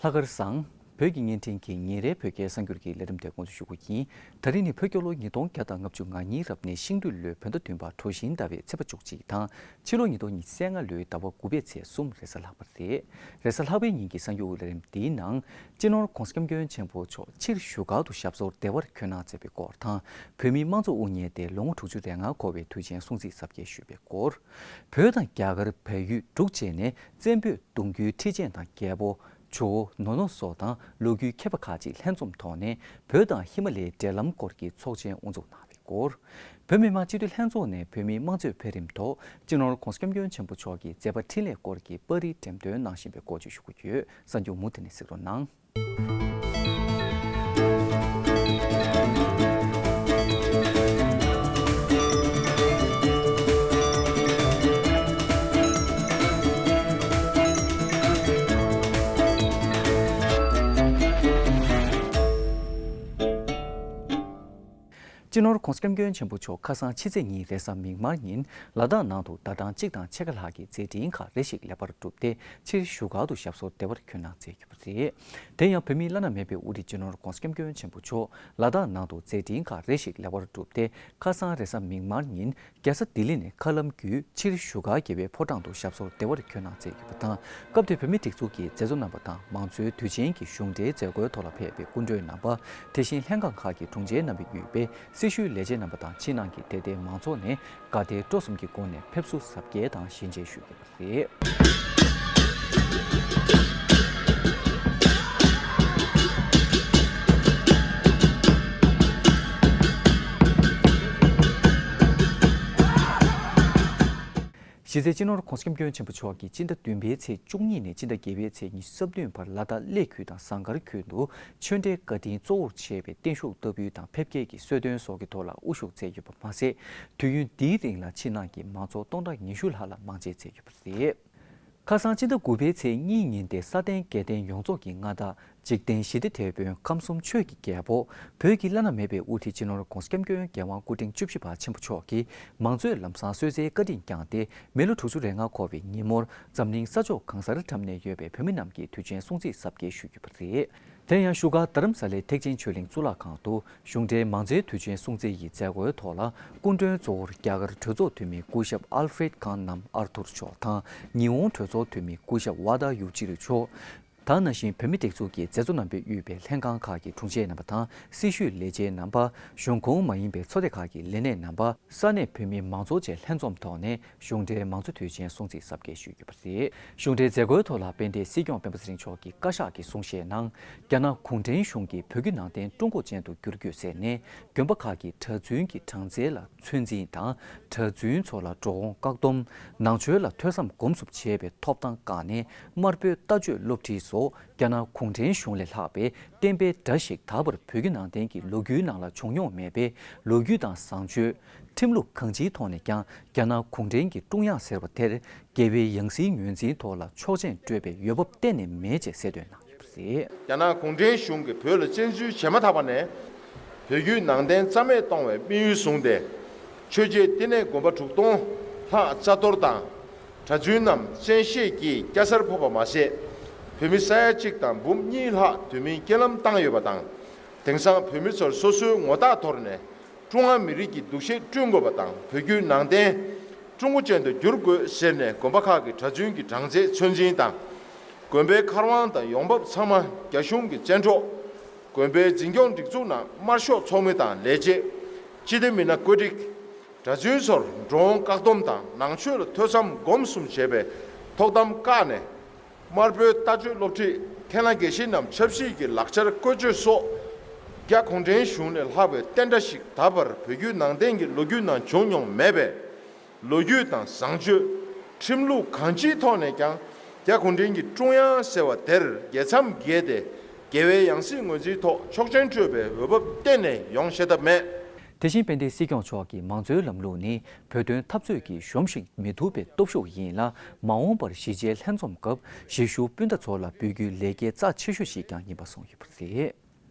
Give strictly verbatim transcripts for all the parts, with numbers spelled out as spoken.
ལྷག་དཀར་བཟང་། བོད་ཀྱི་བརྙན་འཕྲིན་གྱི་ཉིན་རེའི་བོད་སྐད་གསར་འགྱུར་གྱི་ལས་རིམ་དེ་འགོ་འཛུགས་ཞུ་རྒྱུ་ཡིན། ད་རིང་ནི་བོད་རྒྱལ་ལོ་ཉིས་སྟོང་བརྒྱ་དང་ལྔ་བཅུ་ང་གཉིས་རབ་གནས་ཤིང་སྦྲུལ་ལོའི་བོད་ཟླ་བདུན་པ་གྲོ་བཞིན་ཟླ་བའི་ཚེས་པ་བཅུ་གཅིག་དང་། ཕྱི་ལོ་ཉིས་སྟོང་ཉི་ཤུ་རྩ་ལྔ་ལོའི་ཟླ་བ་དགུ་པའི་ཚེས་གསུམ་རེས་གཟའ་ལྷག་པ་རེད། རེས་གཟའ་ལྷག་པའི་ཉིན་གྱི་གསར་འགྱུར་ལས་རིམ་འདིའི་ནང་། སྤྱི་ནོར་༧གོང་ས་༧སྐྱབས་མགོན་ཆེན་པོ་མཆོག་ཕྱིར་བཞུགས་སྒར་དུ་ཞབས་སོར་བདེ་བར་འཁོད་གནང་མཛད་པའི་སྐོར་དང་། བོད་མིའི་དམངས་གཙོ་དབུ་བརྙེས་ཏེ་ལོ་ངོ་དྲུག་ཅུ་རེ་ལྔ་འཁོར་བའི་དུས་ཆེན་སྲུང་བརྩི་གཟབ་རྒྱས་ཞུས་པའི་སྐོར། བོད་དང་རྒྱ་གར་བལ་ཡུལ་འབྲུག་བཅས་ནས་བཙན་པོས་གདུང་བརྒྱུད་ཁྲི་ཆེན་དང་རྒྱལ་པོ། ཇོ་བོ་ནོ་ནོ་སོགས་དང་ལོ་རྒྱུས་མཁས་པ་ཁག་ཅིག་ལྷན་འཛོམས་ཐོག་ནས་བོད་དང་ཧི་མ་ལའི་འབྲེལ་ལམ་སྐོར་གྱི་ཚོགས་ཆེན་དབུ་འཛུགས་གནང་བའི་སྐོར། བོད་མི་མང་སྤྱི་འཐུས་ལྷན་ཚོགས་ནས་བོད་མིའི་དམངས་གཙོའི་འཕེལ་རིམ་ཐོག་སྤྱི་ནོར་༧གོང་ས་༧སྐྱབས་མགོན་ཆེན་པོ་མཆོག་གི་མཛད་པ་འཕྲིན་ལས་སྐོར་གྱི་པར་རིས་འགྲེམས་སྟོན་གནང་བཞིན་པའི་སྐོར་བཅས་ཞུ་རྒྱུ་ཡོད། གསར་འགྱུར་མུ་མཐུད་ནས་གཟིགས་རོགས་གནང་། སྤྱི་ནོར་༧གོང་ས་༧སྐྱབས་མགོན་ཆེན་པོ་མཆོག་ཁ་སང་ཕྱི་ཚེས་གཉིས་རེས་གཟའ་མིག་དམར་ཉིན་ལ་དྭགས་ནང་དུ་ཟླ་གྲངས་གཅིག་དང་ཕྱེད་ཀ་ལྷག་གི་མཛད་འཕྲིན་ཁག་རེ་ཞིག་ལེགས་པར་གྲུབ་སྟེ་ཕྱིར་བཞུགས་སྒར་དུ་ཞབས་སོར་བདེ་བར་འཁོད་གནང་མཛད་ཡོད་པ་རེད། དེ་ཡང་བོད་མིའི་བླ་ན་མེད་པའི་དབུ་ཁྲིད་སྤྱི་ནོར་༧གོང་ས་༧སྐྱབས་མགོན་ཆེན་པོ་མཆོག་ལ་དྭགས་ནང་དུ་མཛད་འཕྲིན་ཁག་རེ་ཞིག་ལེགས་པར་གྲུབ་སྟེ་ཁ་སང་རེས་གཟའ་མིག་དམར་ཉིན་རྒྱལ་ས་ལྡི་ལི་ནས་མཁའ་ལམ་བརྒྱུད་ཕྱིར་བཞུགས་སྒར་རྒྱལ་བའི་ཕོ་བྲང་དུ་ཞབས་སོར་བདེ་བར་འཁོད་གནང་མཛད་ཡོད་པ་དང་། སྐབས་དེར་བོད་མིའི་སྒྲིག་འཛུགས་ཀྱི་མཛད་གཙོ་རྣམ་པ་དང་མང་གཙོའི་དུས་ཆེན་གྱི་གཞུང་འབྲེལ་མཛད་སྒོའི་ཐོག་ལ་ཕེབས་པའི་སྐུ་མགྲོན་རྣམ་པ། དེ་བཞིན་ལྷན་ཁང་ཁག་གི་དྲུང་ཆེ་རྣམ་པས་དབུས་པའི་སྲི་ཞུའི་ལས་བྱེད་རྣམ་པ་དང་ཕྱི་ནང་གི་དད་ལྡན་མང་ཚོགས་ནས་དགའ་དད་སྤྲོ་གསུམ་གྱི་སྒོ་ནས་ཕེབས་བསུ་གཟབ་རྒྱས་དང་ཞལ་མཇལ་ཞུས་ཡོད་པ་རེད། གཞི་རྩའི་སྤྱི་ནོར་༧གོང་ས་༧སྐྱབས་མགོན་ཆེན་པོ་མཆོག་གིས་སྤྱི་ཟླ་བདུན་པའི་ཚེས་བཅུ་གཉིས་ནས་སྤྱི་ཟླ་བརྒྱད་པའི་ཚེས་ཉི་ཤུ་རྩ་བདུན་བར་ལ་དྭགས་གླེ་ཁུལ་དང་ཟངས་དཀར་ཁུལ་དུ་ཆོས་འབྲེལ་བཀའ་དྲིན་གཙོ་བོར་བྱས་པའི་བརྟན་བཞུགས་བསྟར་འབུལ་དང་ཕེབས་སྐྱེལ་གྱི་གསོལ་སྟོན་སོགས་ཀྱི་ཐོག་ལ་དབུ་བཞུགས་མཛད་ཡོད་པ་མ་ཟད། དུས་ཡུན་འདིའི་རིང་ལ་ཕྱི་ནང་གི་མང་ཚོགས་སྟོང་ཕྲག་ཉི་ཤུ་ལྷག་ལ་མང་མཇལ་མཛད་ཡོད་པ་རེད། ཁ་སང་སྤྱི་ཟླ་དགུ་པའི་ཚེས་གཉིས་ཉིན་ཏེ་ས་སྟེང་རྒྱལ་བསྟན་ཡོངས་རྫོགས་ཀྱི་མངའ་བདག་འཇིག་རྟེན་ཞི་བདེ་དེད་དཔོན་ཁམས་གསུམ་ཆོས་ཀྱི་རྒྱལ་པོ། བོད་ཀྱི་བླ་ན་མེད་པའི་དབུ་ཁྲིད་སྤྱི་ནོར་༧གོང་ས་༧སྐྱབས་མགོན་རྒྱལ་དབང་སྐུ་ཕྲེང་བཅུ་བཞི་པ་ཆེན་པོ་མཆོག་གིས་མང་གཙོའི་ལམ་བཟང་གསོལ་སྩལ་བཀའ་དྲིན་བསྐྱངས་ཏེ། མི་ལོ་དྲུག་ཅུ་རེ་ལྔ་འཁོར་བའི་ཉིན་མོར་འཛམ་གླིང་ས་ཕྱོགས་གང་སར་འཁྲབ་གནས་ཡོད་པའི་བོད་མི་རྣམས་ཀྱི་དུས་ཆེན་སྲུང་བརྩི་གཟབ་རྒྱས་ཞུས་ཡོད་པ་རེད། དེ་ཡང་བཞུགས་སྒར་རྡ་རམ་ས་ལའི་ཐེག་ཆེན་ཆོས་གླིང་གཙུག་ལག་ཁང་དུ་གཞུང་འབྲེལ་མང་གཙོའི་དུས་ཆེན་སྲུང་བརྩི་ཡི་མཛད་སྒོའི་ཐོག་ལ། སྐུ་མགྲོན་གཙོ་བོར་རྒྱ་གར་གྲོས་ཚོགས་འཐུས་མི་སྐུ་ཞབས་ཨལ་ཧྥེ་རེད་ཁང་ནམ་ཨར་ཐུར་མཆོག་དང་། ཉི་ཧོང་གྲོས་ཚོགས་འཐུས་མི་སྐུ་ཞབས་ཝ་ད་ཡུ་ཅི་རུ་མཆོག་དེ་ནང་བཞིན་བོད་མིའི་སྒྲིག་འཛུགས་ཀྱི་མཛད་གཙོ་རྣམ་པས་དབུས་པའི་ལྷན་ཁང་ཁག་གི་དྲུང་ཆེ་རྣམ་པ་དང་སྲི་ཞུའི་ལས་བྱེད་རྣམ་པ། གཞུང་ཁོངས་མ་ཡིན་པའི་ཚོགས་སྡེ་ཁག་གི་ལས་སྣེ་རྣམ་པ། ས་གནས་བོད་མི་མང་ཚོགས་བཅས་ལྷན་འཛོམས་ཐོག་ནས་གཞུང་འབྲེལ་མང་གཙོ་དུས་ཆེན་སྲུང་བརྩི་གཟབ་རྒྱས་ཞུས་ཡོད་པ་རེད། གཞུང་འབྲེལ་མཛད་སྒོའི་ཐོག་ལ་དཔལ་ལྡན་སྲིད་སྐྱོང་སྤེན་པ་ཚེ་རིང་མཆོག་གིས་བཀའ་ཤག་གི་གསུང་བཤད་ནང་། རྒྱ་ནག་གུང་ཁྲན་གཞུང་གིས་བོད་བརྒྱུད་ནང་བསྟན་ཀྲུང་གོ་ཅན་དུ་བསྒྱུར་རྒྱུ་ཟེར་ནས་དགོན་པ་ཁག་གི་གྲྭ་བཙུན་གྱི་གྲངས་ཚད་ལ་ཚོད་འཛིན་དང་། གྲྭ་བཙུན་ཚོ་ལ་འགྲོ་འོང་བཀག་སྡོམ། ནང་ཆོས་ལ་ཐོས་བསམ་སྒོམ་གསུམ་བྱེད་པའི་ཐོབ་ཐང་བཀག་ནས། དམར་པོའི་ལྟ་སྤྱོད་སློབ་ཁྲིད་སོགས་རྒྱ་ནག་གུང་ཁྲན་གཞུང་ལས་ལྷག་པའི་བསྟན་པའི་དགྲ་ཞིག་ད་བར་བོད་བརྒྱུད་ནང་བསྟན་གྱི་ལོ་རྒྱུས་ནང་ལ་བྱུང་མྱོང་མེད་པས། ལོ་རྒྱུས་དང་བཟང་སྤྱོད། ཁྲིམས་ལུགས་གང་ཅིའི་ཐོག་ནས་ཀྱང་རྒྱ་ནག་གུང་ཁྲན་གྱི་ཀྲུང་དབྱང་ཟེར་བ་དེར་དགེ་བའི་ཡང་སྲིད་ངོས་འཛིན་ཐོག་ལ་ཆོག་མཆན་སྤྲོད་པའི་འོས་བབ་གཏན་ནས་མེད་ཅེས་གསལ་སྟོན་གནང་ཡོད་པ་རེད། རྒྱ་ནག་གུང་ཁྲན་གཞུང་གིས་བོད་ལ་བཙན་འཛུལ་བྱས་མ་ཐག་པ་ནས། བོད་བརྒྱུད་ནང་བསྟན་རྩ་མེད་གཏོང་བའི་དམིགས་ཡུལ་བཟུང་སྟེ། ཆོས་བརྒྱུད་བསྟི་གནས་དགོན་པ་དྲུག་སྟོང་ལྷག་རྩ་གཏོར་དང་། གྲྭ་བཙུན་རྣམས་བཙན་ཤེད་ཀྱིས་སྐྱ་སར་ཕབ་པ་མ་ཟད། བོད་མི་ས་ཡ་གཅིག་དང་འབུམ་གཉིས་ལྷག་དུས་མིན་རྐྱེན་ལམ་བཏང་ཡོད་པ་དང་། དེང་སང་བོད་མི་ཚོར་སོ་སོའི་ངོ་རྟགས་དོར་ནས་ཀྲུང་ཧྭ་མི་རིགས་ཀྱི་འདུ་ཤེས་བསྐྲུན་དགོས་པ་དང་། བོད་བརྒྱུད་ནང་བསྟན་ཀྲུང་གོ་ཅན་དུ་བསྒྱུར་དགོས་ཟེར་ནས་དགོན་པ་ཁག་གི་གྲྭ་བཙུན་གྱི་གྲངས་ཚད་ཚོད་འཛིན་དང་། དགོན་པའི་མཁར་དབང་དང་ཡོང་འབབ་ཚང་མ་རྒྱ་གཞུང་གི་བཙན་འཕྲོག་དགོན་པའི་འཛིན་སྐྱོང་སྒྲིག་འཛུགས་ནང་དམར་ཤོག་ཚོགས་མི་དང་ལས་བྱེད། སྤྱི་བདེ་མི་སྣ་བཀོད་སྒྲིག་གྲྭ་བཙུན་ཚོར་འགྲོ་འོང་བཀག་སྡོམ་དང་ནང་ཆོས་ལ་ཐོས་བསམ་སྒོམ་གསུམ་བྱེད་པའི་ཐོག་གཏམ་བཀག་ནས། དམར་པོའི་ལྟ་སྤྱོད་སློབ་ཁྲིད། མཁན་བླ་དགེ་བཤེས་རྣམས་ཆབ་སྲིད་ཀྱི་ལག་ཆར་བཀོལ་སྤྱོད་སོགས། རྒྱ་གུང་ཁྲན་གཞུང་ལས་ལྷག་པའི་བསྟན་དགྲ་ཞིག་ད་བར་བོད་བརྒྱུད་ནང་བསྟན་གྱི་ལོ་རྒྱུས་ནང་བྱུང་མྱོང་མེད་པས། ལོ་རྒྱུས་དང་བཟང་སྤྱོད། ཁྲིམས་ལུགས་གང་ཅིའི་ཐོག་ནས་ཀྱང་རྒྱ་གུང་ཁྲན་གྱི་ཀྲུང་དབྱང་ཟེར་བ་དེར་རྒྱལ་མཚམས་བརྒལ་ཏེ། དགེ་བའི་ཡང་སྲིད་ངོས་འཛིན་ཐོག་ཆོག་མཆན་སྤྲོད་པའི་འོས་བབ་གཏན་ནས་ཡོང་ཤེས་ཐབས་མེད། དེ་བཞིན་དཔལ་ལྡན་སྲིད་སྐྱོང་མཆོག་གིས་མང་གཙོའི་ལམ་ལུགས་ནི་བོད་དོན་འཐབ་རྩོད་ཀྱི་གཞོམ་ཞིག་མི་ཐུབ་པའི་སྟོབས་ཤུགས་ཡིན་ལ། མ་འོངས་པར་གཞིས་བྱེས་ལྷན་འཛོམས་སྐབས་གཞིས་བཞུགས་སྤུན་ཟླ་ཚོ་ལ་འབུལ་རྒྱུའི་ལེགས་སྐྱེས་རྩ་ཆེ་ཤོས་ཤིག་ཀྱང་ཡིན་པ་གསུངས་ཡོད་པ་རེད།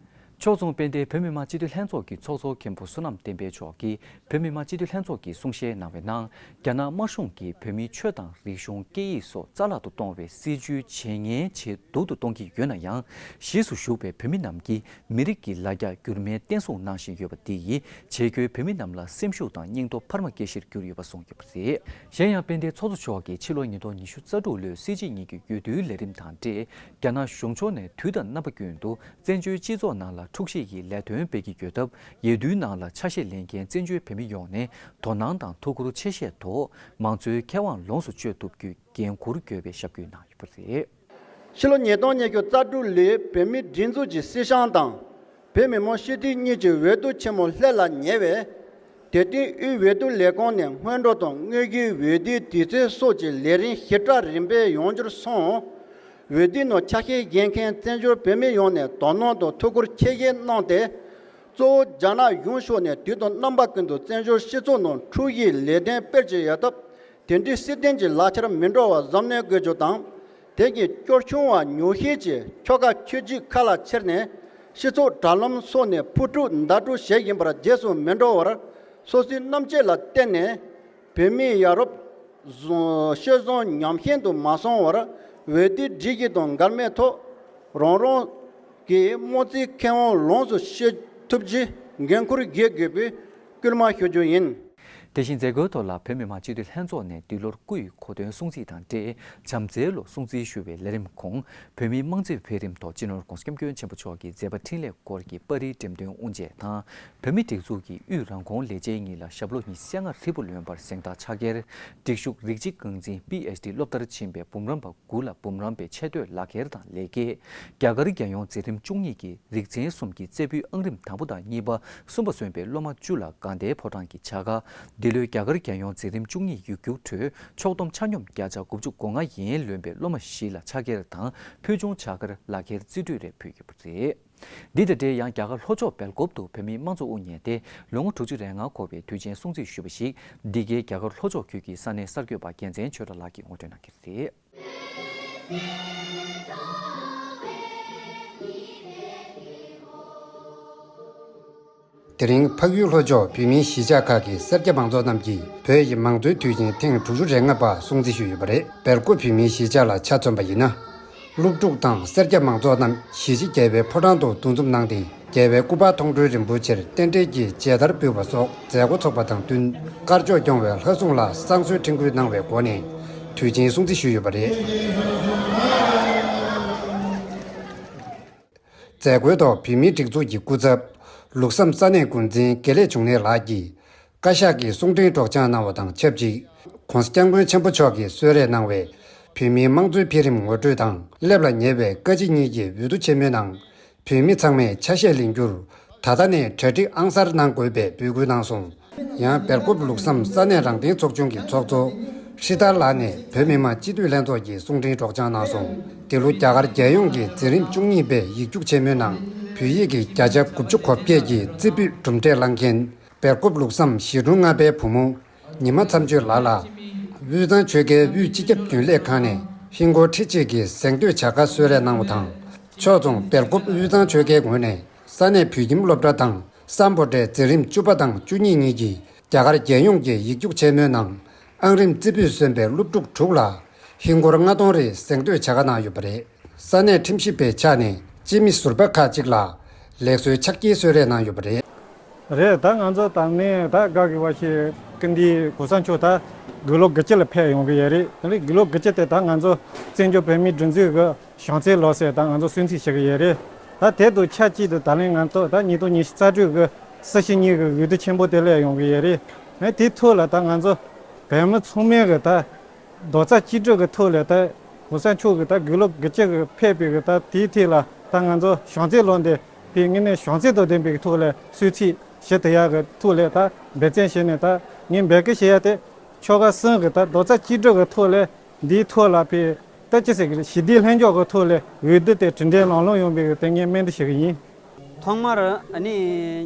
ཕྱོགས་མཚུངས་དཔལ་ལྡན་བོད་མི་མང་སྤྱི་འཐུས་ལྷན་ཚོགས་ཀྱི་ཚོགས་གཙོ་མཁན་པོ་བསོད་ནམས་བསྟན་འཕེལ་མཆོག་གིས་བོད་མི་མང་སྤྱི་འཐུས་ལྷན་ཚོགས་ཀྱིས་གསུང་བཤད་གནང་བའི་ནང་། རྒྱ་ནག་དམར་གཞུང་གིས་བོད་མིའི་ཆོས་དང་རིག་གཞུང་སྐད་ཡིག་སོགས་རྩ་བརླག་ཏུ་གཏོང་བའི་སྲིད་བྱུས་ཇེ་ངན་ཇེ་སྡུག་ཏུ་གཏོང་གི་ཡོད་ན་ཡང་། གཞིས་སུ་བཞུགས་པའི་བོད་མི་རྣམས་ཀྱིས་མི་རིགས་ཀྱི་ལ་རྒྱ་འགྱུར་མེད་བརྟན་སྲུང་གནང་བཞིན་ཡོད་པ་འདི་ཡིས་བྱེས་འཁོད་བོད་མི་རྣམས་ལ་སེམས་ཤུགས་དང་སྙིང་སྟོབས་འཕར་མ་སྐྱེད་གཞིར་གྱུར་ཡོད་པ་གསུངས་ཡོད་པ་རེད། གཞན་ཡང་དཔལ་ལྡན་ཚོགས་གཙོ་མཆོག་གིས་ཕྱི་ལོ་ཉིས་སྟོང་ཉི་ཤུ་རྩ་དྲུག་ལོའི་སྲིད་སྤྱི་གཉིས་ཀྱི་འོས་བསྡུའི་ལས་རིམ་དང་འབྲེལ། རྒྱ་ནག་གཞུང་ཕྱོགས་ནས་དུས་དང་རྣམ་པ་ཀུན་ཏུ་བཙན་བྱོལ་སྤྱི་ཚོགས་ནང་ལ་འཁྲུག་གཞི་ཡི་ལས་དོན་སྤེལ་གྱི་ཡོད་སྟབས། འོས་བསྡུའི་ནང་ལ་ཆ་ཤས་ལེན་མཁན་བཙན་བྱོལ་བོད་མི་ཡོངས་ནས་དོ་སྣང་དང་ཐུགས་ཁུར་ཆེ་བཞེས་ཐོག་མང་གཙོའི་ཁེ་དབང་ལོངས་སུ་སྤྱོད་ཐུབ་རྒྱུའི་འགན་འཁུར་དགོས་པའི་ཞབས་སྐུལ་གནང་ཡོད་པ་རེད། ཕྱི་ལོ་ཉིས་སྟོང་ཉི་ཤུ་རྩ་དྲུག་ལོའི་བོད་མིའི་སྒྲིག་འཛུགས་ཀྱི་སྲིད་བྱང་དང་། བོད་མི་མང་སྤྱི་འཐུས་གཉིས་ཀྱི་འོས་བསྡུ་ཆེན་མོ་སླེབས་ལ་ཉེ་བས། དེ་བསྟུན་དབུས་འོས་བསྡུ་ལས་ཁུངས་ནས་སྔོན་འགྲོ་དང་དངོས་བརྒྱུད་འོས་བསྡུའི་དུས་ཚོད་སོགས་ཀྱི་ལས་རིམ་ཞིབ་ཕྲ་རིམ་པས་ཡོང་རྒྱུར་སོང་། འོས་བསྡུའི་ནང་ཆ་ཤས་བཞེས་མཁན་བཙན་བྱོལ་བོད་མི་ཡོངས་ནས་དོ་སྣང་དང་ཐུགས་ཁུར་ཆེ་བཞེས་གནང་སྟེ། གཙོ་བོ་རྒྱ་ནག་གཞུང་ཕྱོགས་ནས་དུས་དང་རྣམ་པ་ཀུན་ཏུ་བཙན་བྱོལ་སྤྱི་ཚོགས་ནང་འཁྲུག་གཞིའི་ལས་དོན་སྤེལ་གྱི་ཡོད་སྟབས། དེ་འདྲའི་སྲིད་དོན་གྱི་ལག་ཆར་མི་འགྲོ་བར་གཟབ་ནན་དགོས་རྒྱུ་དང་། དེ་བཞིན་སྐྱོར་ཆུང་བ་ཉོག་བཤད་ཀྱིས་ཁྱོ་ག་ཁྱོ་ཇུས་ཁ་ལ་འཁྱེར་ནས། སྤྱི་ཚོགས་དྲ་ལམ་སོགས་ནས་ཕུ་དཀྲུག་མདའ་དཀྲུག་བྱེད་བཞིན་པར་རྗེས་སུ་མི་འགྲོ་བར། སོ་སོའི་རྣམ་དཔྱོད་ལ་བརྟེན་ནས། བོད་མིའི་ཡ་རབས་བཟང་སྤྱོད་བཟང་ཉམས་ཞན་དུ་མ་སོང་བར། འོས་བསྡུའི་སྒྲིག་གཞི་དང་འགལ་མེད་ཐོག་རང་རང་གི་དམངས་གཙོའི་ཁེ་དབང་ལོངས་སུ་སྤྱོད་ཐུབ་རྒྱུའི་འགན་འཁུར་འགེལ་དགོས་པའི་སྐུལ་མ་ཞུ་རྒྱུ་ཡིན། དེ་བཞིན་མཛད་སྒོའི་ཐོག་ལ་བོད་མི་མང་སྤྱི་འཐུས་ལྷན་ཚོགས་ནས་འདི་ལོར་སྐུ་ཡི་གོ་སྟོན་སྲུང་བརྩི་དང་འབྲེལ། བྱམས་བརྩེའི་ལོ་སྲུང་བརྩི་ཞུ་བའི་ལས་རིམ་ཁོངས། བོད་མིའི་དམངས་གཙོའི་འཕེལ་རིམ་ཐོག་སྤྱི་ནོར་༧གོང་ས་༧སྐྱབས་མགོན་ཆེན་པོ་མཆོག་གི་མཛད་པ་འཕྲིན་ལས་སྐོར་གྱི་པར་རིས་འགྲེམས་སྟོན་དབུ་འབྱེད་དང་། བོད་མིའི་སྒྲིག་འཛུགས་ཀྱི་དབུས་རང་ཁོངས་ལས་བྱེད་གཉིས་ལ་ཞབས་ལོ་ཉི་ཤུ་རྩ་ལྔ་ཧྲིལ་པོ་ལོན་པར་གཟེངས་རྟགས་ཕྱག་འཁྱེར། སྒྲིག་ཞུགས་རིགས་གཅིག་རྐང་འཛིན་པི་ཨེཆ་ཌི་སློབ་མཐར་ཕྱིན་པའི་འབུམ་རམས་པ་དགུ་ལ་འབུམ་རམས་པའི་ཆེ་བསྟོད་ལག་འཁྱེར་དང་ལེགས་སྐྱེས། རྒྱ་གར་རྒྱལ་ཡོངས་མཛད་རིམ་བཅུ་གཉིས་ཀྱི་རིག་ཚན་གསུམ་གྱི་རྩེ་ཕུད་ཨང་རིམ་དང་པོ་དང་གཉིས་པ། གསུམ་པ་སོན་པའི་སློབ་མ་བཅུ་ལ་དགའ་ལྡན་ཕོ་བྲང་གི་བྱ་དགའ། འདི་ལོའི་རྒྱ་གར་རྒྱལ་ཡོངས་མཛད་རིམ་བཅུ་གཉིས་ཡིག་རྒྱུགས་ཁྲོད་ཕྱོགས་བསྡོམས་ཆ་སྙོམས་བརྒྱ་ཆ་དགུ་བཅུ་གོ་ལྔ་ཡན་ལོན་པའི་སློབ་མ་བཞི་ལ་ཕྱག་འཁྱེར་དང་ཕུལ་བྱུང་བྱ་དགར་ལག་འཁྱེར་རྩིས་སྤྲོད་རེ་ཕུལ་ཡོད་པ་རེད། འདི་དང་འབྲེལ་ཡང་རྒྱ་གར་ལྷོ་ཕྱོགས་སྦེལ་ཀོབ་ཏུ་བོད་མིའི་དམངས་གཙོ་དབུ་བརྙེས་ཏེ་ལོ་ངོ་དྲུག་ཅུ་རེ་ལྔ་འཁོར་བའི་དུས་ཆེན་སྲུང་བརྩི་ཞུས་པ་ཞིག་འདི་གའི་རྒྱ་གར་ལྷོ་ཕྱོགས་ཁུལ་གྱི་ས་གནས་གསར་འགོད་པ་རྒྱལ་མཚན་ཆོས་གྲགས་ལགས་ཀྱིས་ངོ་སྤྲོད་གནང་གི་རེད། དེ་རིང་འཕགས་ཡུལ་ལྷོ་ཕྱོགས་བོད་མིའི་གཞིས་ཆགས་ཁག་གི་སེར་སྐྱ་མང་ཚོགས་རྣམས་ཀྱིས་བོད་ཡི་མང་གཙོའི་དུས་ཆེན་ཐེངས་དྲུག་ཅུ་རེ་ལྔ་པ་སྲུང་བརྩི་ཞུས་ཡོད་པ་རེད། སྦེལ་ཀོབ་བོད་མིའི་གཞིས་ཆགས་ལ་ཆ་མཚོན་པ་ཡིན་ན། སློབ་ཕྲུག་དང་སེར་སྐྱ་མང་ཚོགས་རྣམས་གཞིས་བྱེས་རྒྱལ་བའི་ཕོ་བྲང་དུ་འདུ་འཛོམས་གནང་སྟེ། རྒྱལ་བའི་སྐུ་པར་མཐོང་གྲོལ་རིན་པོ་ཆེར་རྟེན་འབྲེལ་གྱི་མཇལ་དར་ཕུལ་བ་སོགས་མཛད་སྒོ་ཚོགས་པ་དང་བསྟུན། དཀར་ཕྱོགས་སྐྱོང་བའི་ལྷ་སྲུང་ལ་བསང་གསོལ་འཕྲིན་བསྐུལ་གནང་བའི་སྒོ་ནས་དུས་ཆེན་སྲུང་བརྩི་ཞུས་ཡོད་པ་རེད། མཛད་སྒོའི་ཐོག་བོད་མིའི་སྒྲིག་འཛུགས་ཀྱི་སྐུ་ཚབ་ལུགས་བསམ་ས་གནས་འགོ་འཛིན་དགེ་ལེགས་འབྱུང་གནས་ལགས་ཀྱིས་བཀའ་ཤག་གི་གསུང་འཕྲིན་སྒྲོག་སྦྱང་གནང་བ་དང་ཆབས་ཅིག་༧གོང་ས་༧སྐྱབས་མགོན་ཆེན་པོ་མཆོག་གིས་གསོལ་རས་གནང་བའི་བོད་མིའི་དམངས་གཙོའི་འཕེལ་རིམ་ངོ་སྤྲོད་དང་སླེབས་ལ་ཉེ་བའི་བཀའ་སྤྱི་གཉིས་ཀྱི་འོས་བསྡུ་ཆེན་མོའི་ནང་བོད་མི་ཚང་མས་ཆ་ཤས་ལེན་རྒྱུར་ད་ལྟ་ནས་གྲ་སྒྲིག་ཨང་གསར་གནང་དགོས་པའི་འབོད་སྐུལ་གནང་སོང་། ཡང་སྦེལ་ཀོབ་ལུགས་བསམ་ས་གནས་རང་བདེན་ཚོགས་ཆུང་གི་ཚོགས་གཙོ་ཧྲི་ཐར་ལགས་ནས་བོད་མི་མང་སྤྱི་འཐུས་ལྷན་ཚོགས་ཀྱི་གསུང་འཕྲིན་སྒྲོག་སྦྱང་གནང་སོང་། འདི་ལོ་རྒྱ་གར་རྒྱལ་ཡོངས་ཀྱི་མཛད་རིམ་བཅུ་གཉིས་པའི་ཡིག་རྒྱུགས་ཆེན་མོའི་ནང་བོད་ཡིག་གི་བརྒྱ་ཆ་དགུ་བཅུ་གོ་བརྒྱད་ཀྱི་རྩེ་ཕུད་གྲུབ་འབྲས་བླངས་མཁན་སྦེལ་ཀོབ་ལུགས་བསམ་ཞི་གྲོང་ལྔ་པའི་བུ་མོ་ཉི་མ་མཚམས་གཅོད་ལགས་ལ། དབུས་གཙང་ཆོལ་ཁའི་དབུས་སྤྱི་ཁྱབ་རྒྱུན་ལས་ཁང་ནས་ཧིན་སྒོར་ཁྲི་གཅིག་གི་གཟེངས་བསྟོད་བྱ་དགའ་གསོལ་རས་གནང་བ་དང་། ཕྱོགས་མཚུངས་སྦེལ་ཀོབ་དབུས་གཙང་ཆོལ་ཁའི་ངོས་ནས་ས་གནས་བོད་ཁྱིམ་སློབ་གྲྭ་དང་སམ་བྷོ་ཊའི་མཛད་རིམ་བཅུ་པ་དང་བཅུ་གཉིས་གཉིས་ཀྱིས་རྒྱ་གར་རྒྱལ་ཡོངས་ཀྱི་ཡིག་རྒྱུགས་ཆེན་མོའི་ནང་ཨང་རིམ་རྩེ་ཕུད་སོན་པའི་སློབ་ཕྲུག་དྲུག་ལ་ཧིན་སྒོར་ལྔ་སྟོང་རེའི་གཟེངས་བསྟོད་བྱ་དགའ་གནང་ཡོད་པ་རེད། ས་གནས་ཁྲིམས་ཞིབ་པའི་ཕྱག་ནས་སྤྱི་མི་ཟུར་པ་ཁག་ཅིག་ལ་ལེགས་གསོལ་ཕྱག་འཁྱེར་གསོལ་རས་གནང་ཡོད་པ་རེད། རེད། ད་ང་ཚོ་ད་ནི་ད་དགའ་གི་བ་ཞིག་སྐུ་མདུན་གོང་ས་མཆོག་ད་དགུང་ལོ་དགུ་བཅུ་ལ་ཕེབས་ཡོང་གི་ཡོད་རེད། དེ་ནི་དགུང་ལོ་དགུ་བཅུ་དེ་ད་ང་ཚོ་བཙན་བྱོལ་བོད་མིའི་སྒྲིག་འཛུགས་ཀྱི་བྱམས་བརྩེའི་ལོ་ཟེར་ད་ང་ཚོ་སྲུང་བརྩི་བྱེད་ཀྱི་ཡོད་རེད། ད་དེ་དང་ཆབས་ཅིག་ཏུ་ད་ལན་ང་ཚོ་ད་ཉིས་སྟོང་ཉི་ཤུ་རྩ་དྲུག་གི་སྲིད་སྤྱི་གཉིས་ཀྱི་འོས་བསྡུ་ཆེན་པོ་དེ་སླེབས་ཡོང་གི་ཡོད་རེད། ཨ་དེའི་ཐོག་ལ་ད་ང་ཚོ་བོད་མི་ཚང་མས་གི་ད་རྡོག་རྩ་གཅིག་སྒྲིལ་གྱི་ཐོག་ལས་ད་གོང་ས་མཆོག་གི་ད་དགུང་ལོ་དགུ་བཅུ་གི་ཕེབས་པའི་གི་ད་དེའི་ཐད་ལ་ད་ང་ཚོ་བྱམས་བརྩེའི་ལོ་འདི་དེ་དངོས་གནས་བྱམས་བརྩེ་དང་ལྡན་པའི་གི་ཐོག་ལས་གསོལ་ཚིགས་ཞུ་ཐུབ་ཡག་གི་ཐོག་ལས་ད་འབད་བརྩོན་བྱས་ནས་ད་ངས་འབོད་སྐུལ་བྱེད་ཡག་དེ་ཆོལ་ཁ་གསུམ་གི་ད་རྡོག་རྩ་གཅིག་སྒྲིལ་གི་ཐོག་ལས་འདིའི་ཐོག་ལ་ཕེ་ད་ཅི་ཟེར་གི་རེད། ཞི་བདེའི་ལྷན་ཚོགས་ཀྱི་ཐོག་ལས་འོས་བསྡུ་དེ་གྲུབ་འབྲས་ལམ་ལྷོང་ཡོང་བའི་གི་དེ་ངས་སྨོན་འདུན་ཞུ་གི་ཡིན། ཐོག་མར་ཨ་ནི་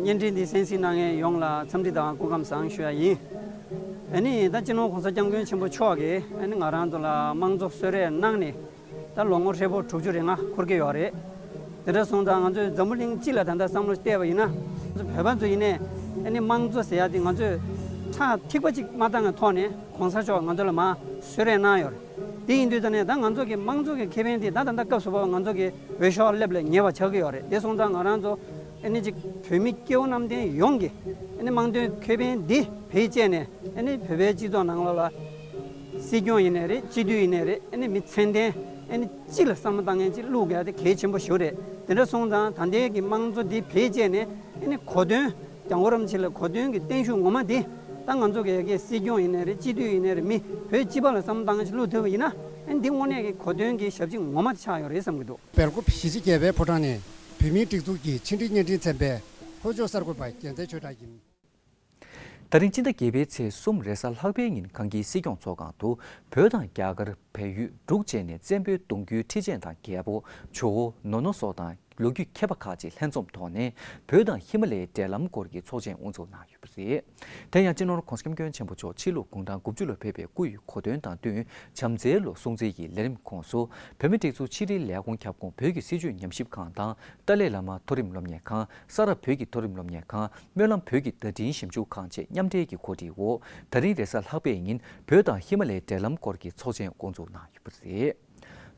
བརྙན་འཕྲིན་འདི་གསན་གཟིགས་གནང་མཁན་ཡོངས་ལ་འཚམས་འདྲི་དང་སྐུ་ཁམས་བཟང་ཞུ་ཡ་ཡིན། ཨ་ནི་ད་སྤྱི་ནོར་གོང་ས་སྐྱབས་མགོན་ཆེན་པོ་མཆོག་གིས་ཨ་ནི་ང་རང་ཚོ་ལ་དམངས་གཙོ་གསོལ་རས་གནང་ནས་ད་ལོ་ངོ་ཧྲིལ་པོ་དྲུག་ཅུ་རེ་ལྔ་འཁོར་གྱི་ཡོད་རེད། དེ་འདྲ་སོང་ཙང་ང་ཚོས་འཛམ་བུ་གླིང་སྤྱི་ལ་ད་ལྟ་བསམ་བློ་བལྟས་པ་ཡིན་ན། ང་ཚོ་བོད་པ་ཚོ་ཡིན་ནའི་ཨ་ནི་དམངས་གཙོ་ཟེར་ཡ་དེ་ང་ཚོས་ཁྲག་ཐིགས་པ་གཅིག་མ་བཏང་བའི་ཐོག་ནས་གོང་ས་མཆོག་ང་ཚོ་ལ་མར་གསོལ་རས་གནང་ཡོད་རེད། དེ་ཡིན་དུས་ད་ནས་ད་ང་ཚོ་གི་དམངས་གཙོ་གི་ཁེ་ཕན་དེ་ད་ད་ལྟ་སྐབས་སུ་བབས་པ་ང་ཚོ་གི་འོས་ཤོག་སླེབས་ལ་ཉེ་བ་ཆགས་ཀྱི་ཡོད་རེད། དེ་སོང་ཙང་ང་རང་ཚོ་ཨ་ནི་ཅིག་བོད་མི་སྐྱེ་བོ་རྣམས་དོན་ཡོངས་ཀྱི་ཨ་ནི་དམངས་དོན་ཁེ་ཕན་འདི་བེད་སྤྱད་ནས་ཨ་ནི་བོད་པའི་སྤྱི་ཚོགས་ནང་ལོགས་ལ་སྲིད་སྐྱོང་ཡིན་ནའི་རེད། སྤྱི་འཐུས་ཡིན་ནའི་རེད། ཨ་ནི་མི་ཚད་ལྡན་ཨ་ནི་སྤྱི་ལ་བསམ་བློ་བཏང་མཁན་ཅིག་བླུག་དགོས་ཡ་དེ་གལ་ཆེན་པོ་ཞིག་རེད། དེ་འདྲ་སོང་ཙང་ད་ལྟའི་གི་དམངས་གཙོ་འདི་བེད་སྤྱད་ནས་ཨ་ནི་གོ་དོན་༸གོང་ས་༸སྐྱབས་མགོན་རིན་པོ་ཆེ་ལ་གོ་དོན་གྱི་བརྟན་བཞུགས་ངོ་མ་འདི་ད་ང་ཚོ་གི་ཡ་གི་སྲིད་སྐྱོང་ཡིན་ནའི་རེད། སྤྱི་འཐུས་ཡིན་ནའི་རེད། མི་བོད་སྤྱི་པ་ལ་བསམ་བློ་བཏང་མཁན་ཅིག་བླུག་ཐུབ་པ་ཡིན་ན་ཨ་ནི་འདི་དངོས་གནས་ཀྱི་གོ་དོན་གྱི་ཞབས་ཕྱི་ངོ་མ་དེ་ཆགས་ཡོད་རེད་བསམ་གྱི་འདུག་སྦེལ་ཀོབ་གཞིས་བྱེས་བརྒྱད་པའི་ཕོ་བྲང་ནས་བོད་མིའི་སྒྲིག་འཛུགས་ཀྱི་ཕྱི་འབྲེལ་བརྙན་འཕྲིན་ཚན་པའི་ལྷོ་ཕྱོགས་གསར་འགོད་པ་རྒྱལ་མཚན་ཆོས་གྲགས་ཡིན། ད་རིང་སྤྱི་ཟླ་བརྒྱད་པའི་ཚེས་གསུམ་རེས་གཟའ་ལྷག་པའི་ཉིན་གངས་སྐྱིད་སྲིད་སྐྱོང་ཚོགས་ཁང་དུ་བོད་དང་རྒྱ་གར་བལ་ཡུལ་འདྲུག་བཅས་ནས་བཙན་པོའི་གདུང་རྒྱུད་ཁྲི་ཆེན་དང་རྒྱལ་པོ་ཇོ་བོ་ནོར་ནོ་སོགས་དང་ལོ་རྒྱུས་མཁས་པ་ཁག་ཅིག་ལྷན་འཛོམས་ཐོག་ནས་བོད་དང་ཧི་མ་ལའི་འབྲེལ་ལམ་སྐོར་གྱི་ཚོགས་ཆེན་དབུ་འཛུགས་གནང་ཡོད་པ་རེད། དེ་ཡང་སྤྱི་ནོར་༸གོང་ས་༸སྐྱབས་མགོན་ཆེན་པོ་མཆོག་ཕྱི་ལོ་དགུང་གྲངས་དགུ་བཅུ་ལ་ཕེབས་པའི་སྐུ་ཡི་གོ་སྟོན་དང་བསྟུན་བྱམས་བརྩེའི་ལོ་སྲུང་བརྩི་ཡི་ལས་རིམ་ཁོངས་སུ་བོད་མིའི་སྒྲིག་འཛུགས་ཕྱི་དྲིལ་ལས་ཁུངས་ཁྱབ་ཁོངས་བོད་ཀྱི་སྲིད་བྱུས་ཉམས་ཞིབ་ཁང་དང་ཏཱ་ལའི་བླ་མ་མཐོ་རིམ་སློབ་གཉེར་ཁང་། ས་རཱ་བོད་ཀྱི་མཐོ་རིམ་སློབ་གཉེར་ཁང་། སྨོན་ལམ་བོད་ཀྱི་བརྡ་འཕྲིན་ཞིབ་འཇུག་ཁང་བཅས་མཉམ་འབྲེལ་གྱི་གོ་སྒྲིག་འོག་ད་རིང་རེས་གཟའ་ལྷག་པའི་ཉིན་བོད་དང་ཧི་མ་ལའི་འབྲེལ་ལམ་སྐོར་གྱི་ཚོགས་ཆེན་དབུ་འཛུགས་གནང་ཡོད་པ་རེད།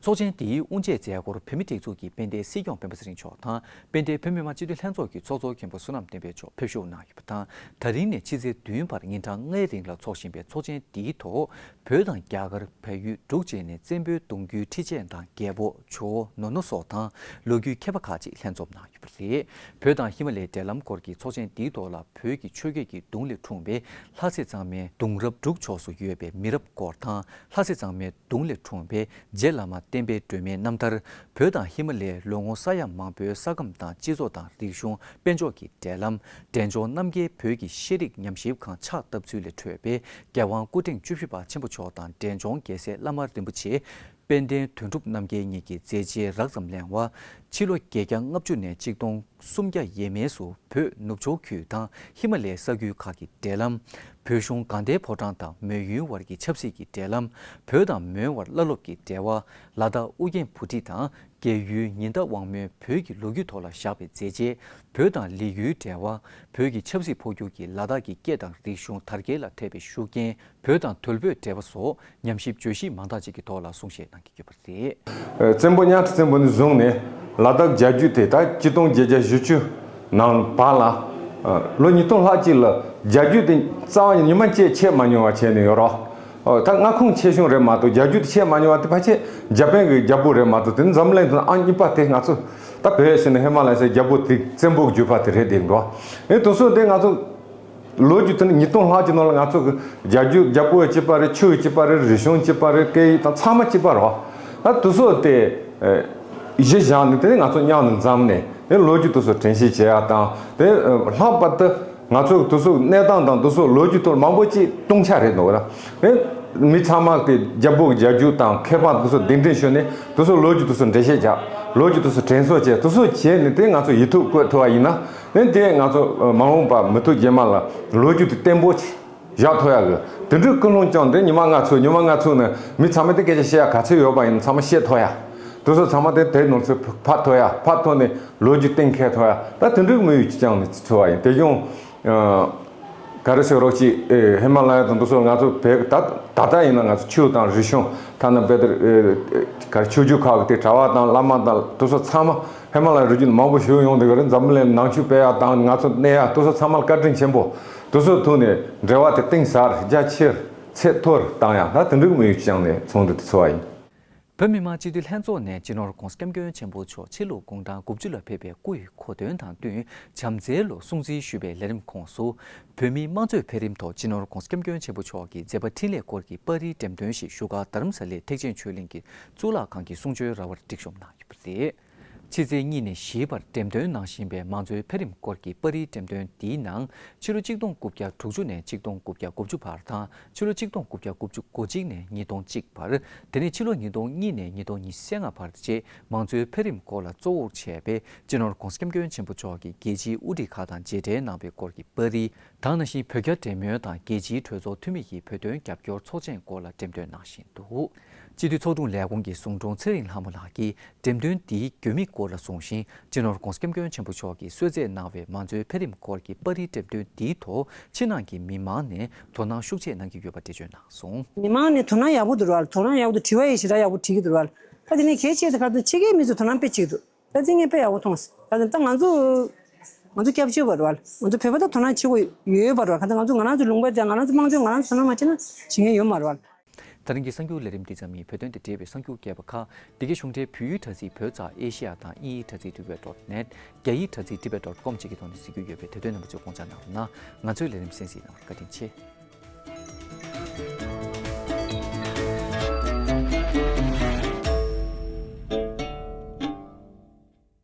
ཚོགས་ཆེན་འདིའི་དབུ་འབྱེད་མཛད་སྒོར་བོད་མིའི་སྒྲིག་འཛུགས་ཀྱི་དཔལ་ལྡན་སྲིད་སྐྱོང་སྤེན་པ་ཚེ་རིང་མཆོག་དང་དཔལ་ལྡན་བོད་མི་མང་སྤྱི་འཐུས་ལྷན་ཚོགས་ཀྱི་ཚོགས་གཙོ་མཁན་པོ་བསོད་ནམས་བསྟན་འཕེལ་མཆོག་ཕེབས་ཞུགས་གནང་ཡོད་པ་དང་། ད་རིང་ནས་ཕྱི་ཚེས་བདུན་བར་ཉིན་གྲངས་ལྔའི་རིང་ལ་འཚོགས་བཞིན་པའི་ཚོགས་ཆེན་འདིའི་ཐོག་བོད་དང་རྒྱ་གར་བལ་ཡུལ་འབྲུག་བཅས་ནས་བཙན་པོའི་གདུང་རྒྱུད་ཁྲི་ཆེན་དང་རྒྱལ་པོ་ཇོ་བོ་ནོར་ནོ་སོགས་དང་ལོ་རྒྱུས་མཁས་པ་ཁག་ཅིག་ལྷན་འཛོམས་གནང་ཡོད་པ་རེད། བོད་དང་ཧི་མ་ལའི་འབྲེལ་ལམ་སྐོར་གྱི་ཚོགས་ཆེན་འདིའི་ཐོག་ལ་བོད་ཀྱི་ཆོས་བརྒྱུད་ཀྱི་གདུང་ལས་འཁྲུངས་པའི་ལྷ་སྲས་གཙང་མའི་གདུང་རབས་འབྲུག་ཕྱོགས་སུ་ཡོད་པའི་མི་རབས་སྐོར་དང་ལྷ་སྲས་གཙང་མའི་གདུང་ལས་འཁྲུངས་པའི་རྗེ་བླ་མ་བསྟན་པའི་སྒྲོན་མེའི་རྣམ་ཐར། བོད་དང་ཧི་མ་ལའི་ལོ་ངོ་ས་ཡ་མང་པོའི་ས་ཁམས་དང་སྤྱི་ཚོགས་དང་རིག་གཞུང་། དཔལ་འབྱོར་གྱི་འབྲེལ་ལམ། འབྲས་ལྗོངས་རྣམ་རྒྱལ་བོད་ཀྱི་ཤེས་རིག་ཉམས་ཞིབ་ཁང་ཕྱག་བཏབ་ཚུལ་ལས་འཕྲོས་པའི་རྒྱལ་དབང་སྐུ་ཕྲེང་བཅུ་བཞི་པ་ཆེན་པོ་མཆོག་དང་འབྲས་ལྗོངས་རྒྱལ་སྲས་བླ་མ་རིན་པོ་ཆེ་དཔལ་ལྡན་དོན་གྲུབ་རྣམ་རྒྱལ་གཉིས་ཀྱི་མཛད་རྗེས་རགས་ཙམ་གླེང་བ། ཕྱི་ལོ་བརྒྱད་བརྒྱ་ལྔ་བཅུ་ནས་གཅིག་སྟོང་སུམ་བརྒྱ་ཡས་མས་སུ་བོད་ནུབ་ཕྱོགས་ཁུལ་དང་ཧི་མ་ལའི་ས་ཁུལ་ཁག་གི་འབྲེལ་ལམ། བོད་གཞུང་དགའ་ལྡན་ཕོ་བྲང་དང་མོན་ཡུལ་བར་གྱི་ཆབ་སྲིད་ཀྱི་འབྲེལ་ལམ། བོད་དང་མོན་བར་བླ་སློབ་ཀྱི་འབྲེལ་བ། ལ་དྭགས་ཨུ་རྒྱན་བྷོ་ཊ་དང་། རྒྱལ་ཡུལ་ཉི་ཟླ་དབང་མོའི་བོད་ཀྱི་ལོ་རྒྱུས་ཐོག་ལ་བཞག་པའི་མཛད་རྗེས། བོད་དང་ལི་ཡུལ་འབྲེལ་བ། བོད་ཀྱི་ཆབ་སྲིད་འཕོ་འགྱུར་གྱིས་ལ་དྭགས་ཀྱི་སྐད་དང་རིག་གཞུང་དར་རྒྱས་ལ་ཐེབས་པའི་ཤུགས་རྐྱེན། བོད་དང་དོལ་པོའི་འབྲེལ་བ་སོགས་ཉམས་ཞིབ་བརྗོད་གཞི་མང་དག་ཅིག་གི་ཐོག་ལ་གསུང་བཤད་གནང་གི་ཡོད་པ་རེད། བཙན་པོ་གཉའ་ཁྲི་བཙན་པོ་ནས་བཟུང་ནས་ལ་དྭགས་རྒྱ་རྒྱུད་དེ་ད་ཆིག་སྟོང་བརྒྱད་བརྒྱ་བཞི་བཅུ་ནང་བར་ལ། ལོ་ཉིས་སྟོང་ལྷག་ཅིག་ལ་རྒྱ་རྒྱུད་དེ་རྩ་བ་ཉིད་ཉི་མ་གཅིག་ཆད་མ་མྱོང་བ་བྱས་ནས་ཡོད་རེད། ཨོ། ད་མངའ་ཁོངས་ཆེ་ཆུང་རེད་མ་གཏོགས་རྒྱ་རྒྱུད་དེ་ཆད་མ་མྱོང་བ་དེ་ཕལ་ཆེར་འཇར་པན་གྱི་རྒྱལ་པོ་རེད་མ་གཏོགས་དེ་ནི་འཛམ་གླིང་དུ་ཨང་གཉིས་པ་དེ་ང་ཚོ་ད་བོད་ཟེར་ན་ཧི་མ་ལ་ཡ་ཟེར་རྒྱལ་པོ་དེ་བཙན་པོ་བརྒྱུད་པ་དེ་རེད་དེ་འགྲོ། ཨེ་དེ་ཚོ་དེ་ང་ཚོ་ལོ་རྒྱུས་དེ་ནི་ཉིས་སྟོང་ལྷག་གི་ནང་ལ་ང་ཚོ་གི་རྒྱ་རྒྱུད་རྒྱལ་པོ་གཅིག་པ་རེད། ཆོས་གཅིག་པ་རེད། རིག་གཞུང་གཅིག་པ་རེད། སྐད་ཡིག་དང་ཚང་མ་གཅིག་པ་རེད། ད་དེ་ཚོ་དེ་གཞི་བཞག་ནས་དེ་ནི་ང་ཚོ་མཉམ་དུ་འཛོམས་ནས་དེ་ལོ་རྒྱུས་དེ་ཚོ་དྲན་ཤེས་བྱེད་ཡ་དང་དེ་ལྷག་པར་དུ། ང་ཚོ་དེ་ཚོ་གནས་སྟངས་དང་དེ་ཚོ་ལོ་རྒྱུས་ཐོག་མང་པོ་ཅིག་སྟོང་ཆ་རེད་འདུག་ར། ཨེ། མི་ཚང་མ་དེ་རྒྱལ་པོ་རྒྱ་རྒྱུད་དང་མཁས་པ་དེ་ཚོ་གདན་འདྲེན་ཞུས་ནས་དེ་ཚོ་ལོ་རྒྱུས་དེ་ཚོ་འགྲེལ་བཤད་རྒྱག་ལོ་རྒྱུས་དེ་ཚོ་དྲན་གསོ་བྱས་དེ་ཚོ་བྱས་ནས་དེ་ང་ཚོ་ཡིག་ཐོག་བཀོད་ཐུབ་པ་ཡིན་ན་ཨེ་དེ་ང་ཚོ་མ་འོངས་པ་མི་ཐོག་རྗེས་མ་ལ་ལོ་རྒྱུས་དེ་བརྟན་པོ་ཅིག་བཞག་ཐུབ་ཡ་གི་དེ་འདྲའི་ཀུན་སློང་བཅངས་ཏེ་ཉི་མ་ལྔ་ཚོད་ཉི་མ་ལྔ་ཚོད་ནས་མི་ཚང་མས་དེ་སྐད་ཆ་བཤད་ཡ་ག་ཚོད་ཡོད་པ་ཡིན་ཚང་མ་བཤད་ཐུབ་ཡ། དེ་ཚོ་ཚང་མ་དེ་དེ་ནང་ཚོད་ཕབ་ཐུབ་ཡ་ཕབ་ཐུབ་ནས་ལོ་རྒྱུས་གཏན་འཁེལ་ཐུབ་ཡ་ད་དེ་འདྲའི་དམིགས་ཡུལ་ཅིག་བཅངས་ནས་ཚོད་པ་ཡིན། དེ་བྱུང་། ག་རེ་ཟེར་རོགས་ཅིག་ཨེ་ཧི་མ་ལ་ཡ་དང་དེ་ཚོ་ང་ཚོ་བོད་ད་ད་ལྟ་ཡིན་ན་ང་ཚོ་ཆོས་དང་རིག་གཞུང་ཐ་ན་དཔེ་དེར་ཨེ་ག་རེ་ཆོས་བརྒྱུད་ཁག་གི་དེ་གྲྭ་པ་དང་བླ་མ་དང་དེ་ཚོ་ཚང་མ་ཧི་མ་ལ་ཡ་རི་རྒྱུད་མང་པོ་ཞིག་ཡོང་དེ་ག་རེ་འཛམ་གླིང་ནང་ཆོས་སྤེལ་ཡ་དང་ང་ཚོ་གནས་ཡ་དེ་ཚོ་ཚང་མ་ལ་བཀའ་དྲིན་ཆེན་པོ་དེ་ཚོ་ཐུག་ནས་འབྲེལ་བ་དེ་གཏིང་ཟབ་རྒྱ་ཆེར་ཚད་མཐོར་བཏང་ཡ་ད་དེ་འདྲའི་དམིགས་ཡུལ་བཅངས་ནས་ཚོགས་འདུ་དེ་ཚོགས་པ་ཡིན། བོད་མི་མང་སྤྱི་འཐུས་ལྷན་ཚོགས་ནས་སྤྱི་ནོར་༸གོང་ས་༸སྐྱབས་མགོན་ཆེན་པོ་མཆོག་ཕྱི་ལོ་དགུང་གྲངས་དགུ་བཅུ་ལ་ཕེབས་པའི་སྐུ་ཡི་གོ་སྟོན་དང་བསྟུན་བྱམས་བརྩེའི་ལོ་སྲུང་བརྩི་ཞུས་པའི་ལས་རིམ་ཁོངས་སུ། བོད་མིའི་དམངས་གཙོའི་འཕེལ་རིམ་ཐོག་སྤྱི་ནོར་༸གོང་ས་༸སྐྱབས་མགོན་ཆེན་པོ་མཆོག་གི་མཛད་པ་འཕྲིན་ལས་སྐོར་གྱི་པར་རིས་འགྲེམས་སྟོན་ཞིག་བཞུགས་སྒར་རྡ་རམ་ས་ལའི་ཐེག་ཆེན་ཆོས་གླིང་གི་གཙུག་ལག་ཁང་གི་གསུང་ཆོས་ར་བར་སྒྲིག་གཤོམ་གནང་ཡོད་པ་རེད། ཕྱི་ཚེས་གཉིས་ནས་བཞིའི་བར་འགྲེམས་སྟོན་གནང་བཞིན་པའི་མང་གཙོའི་འཕེལ་རིམ་སྐོར་གྱི་པར་རིས་འགྲེམས་སྟོན་འདིའི་ནང་ཕྱི་ལོ་གཅིག་སྟོང་དགུ་བརྒྱ་དྲུག་ཅུ་ནས་གཅིག་སྟོང་དགུ་བརྒྱ་དགུ་བཅུ་བར་དང་ཕྱི་ལོ་གཅིག་སྟོང་དགུ་བརྒྱ་དགུ་བཅུ་གོ་གཅིག་ནས་ཉིས་སྟོང་གཅིག་བར། དེ་ནས་ཕྱི་ལོ་ཉིས་སྟོང་གཉིས་ནས་ཉིས་སྟོང་ཉི་ཤུ་རྩ་ལྔ་བར་བཅས་མང་གཙོའི་འཕེལ་རིམ་སྐོར་ལ་གཙོ་བོར་བྱས་པའི་སྤྱི་ནོར་༸གོང་ས་༸སྐྱབས་མགོན་ཆེན་པོ་མཆོག་གིས་རྒྱལ་སྤྱིའི་དབུ་ཁྲིད་ཁག་དང་མཇལ་འཕྲད་གནང་བའི་སྐོར་གྱི་པར་རིས་དང་ནང་བཞིན་བོད་རྒྱ་འབྲེལ་མོལ་དང་རྒྱལ་སྤྱིའི་གྲོས་ཚོགས་འཐུས་མི་ཡི་བོད་དོན་རྒྱབ་སྐྱོར་ཚོགས་ཆེན་སྐོར་ལ་འགྲེམས་སྟོན་གནང་བཞིན་འདུག་སྤྱི་འཐུས་ཚོགས་དྲུང་ལས་ཁུངས་ཀྱི་ཟུང་དྲུང་ཚེ་རིང་ལྷ་མོ་ལགས་ཀྱིས་འགྲེམས་སྟོན་འདིའི་དགོས་དམིགས་སྐོར་ལ་གསུངས་ཤིང་། སྤྱི་ནོར་༧གོང་ས་༧སྐྱབས་མགོན་ཆེན་པོ་མཆོག་གིས་གསོལ་སྩལ་གནང་བའི་མང་གཙོའི་འཕེལ་རིམ་སྐོར་གྱི་པར་རིས་འགྲེམས་སྟོན་འདིའི་ཐོག་ཕྱི་ནང་གི་མི་མང་ནས་དོ་སྣང་ཤུགས་ཆེ་གནང་གི་ཡོད་པ་འགྲེལ་བརྗོད་གནང་སོང་། མི་མང་ནས་དོ་སྣང་ཡག་པོ་འདུག་ར། དོ་སྣང་ཡག་པོ་འདུག་དྲི་བ་ཡང་ཞེ་དྲག་ཡག་པོ་དྲིས་ཀྱི་འདུག་ར། ད་དེ་ནས་གལ་ཆེ་ས་ཁ་ཚོན་ཕྱི་རྒྱལ་མི་ཚོས་དོ་སྣང་དཔེ་བྱེད་ཀྱི་འདུག་ད་དེ་ངས་དཔེ་ཡག་པོ་མཐོང་སོང་། ད་དེ་ད་ང་ཚོ་ང་ཚོ་སྐྱབས་བཅོལ་བ་རེད་བ། ང་ཚོ་བོད་པ་ད་དོ་སྣང་བྱེད་དགོས་ཡོད་པ་རེད་བ། གང་ལྟར་ང་ཚོ་ང་རང་ཚོ་ལུང་པ་དེ་ང་རང་ཚོ་དམངས་གཙོ་ང་རང་ཚོ་དོ་སྣང་མ་བྱས་ན་བྱེད་མཁན་ཡོད་མ་རེད་བ། ད་རིང་གི་གསར་འགྱུར་ལས་རིམ་འདི་ཙམ་ཡིན། བོད་དོན་དང་འབྲེལ་བའི་གསར་འགྱུར་རྒྱས་པ་ཁག་འདི་གའི་གཞུང་འབྲེལ་བོད་ཡིག་དྲ་ཚིགས་བོད་ཙ་ཨེ་ཤི་ཡ་དང་དབྱིན་ཡིག་དྲ་ཚིགས་tibet dot net། རྒྱ་ཡིག་དྲ་ཚིགས་tibet dot com་བཅས་ཀྱི་ཐོག་ནས་གཟིགས་རྒྱུ་ཡོད་པས་དེ་དོན་རྣམ་པ་ཚོས་དགོངས་འཇགས་གནང་རོགས་གནང་། ང་ཚོའི་ལས་རིམ་གསན་གཟིགས་གནང་བར་བཀའ་དྲིན་ཆེ།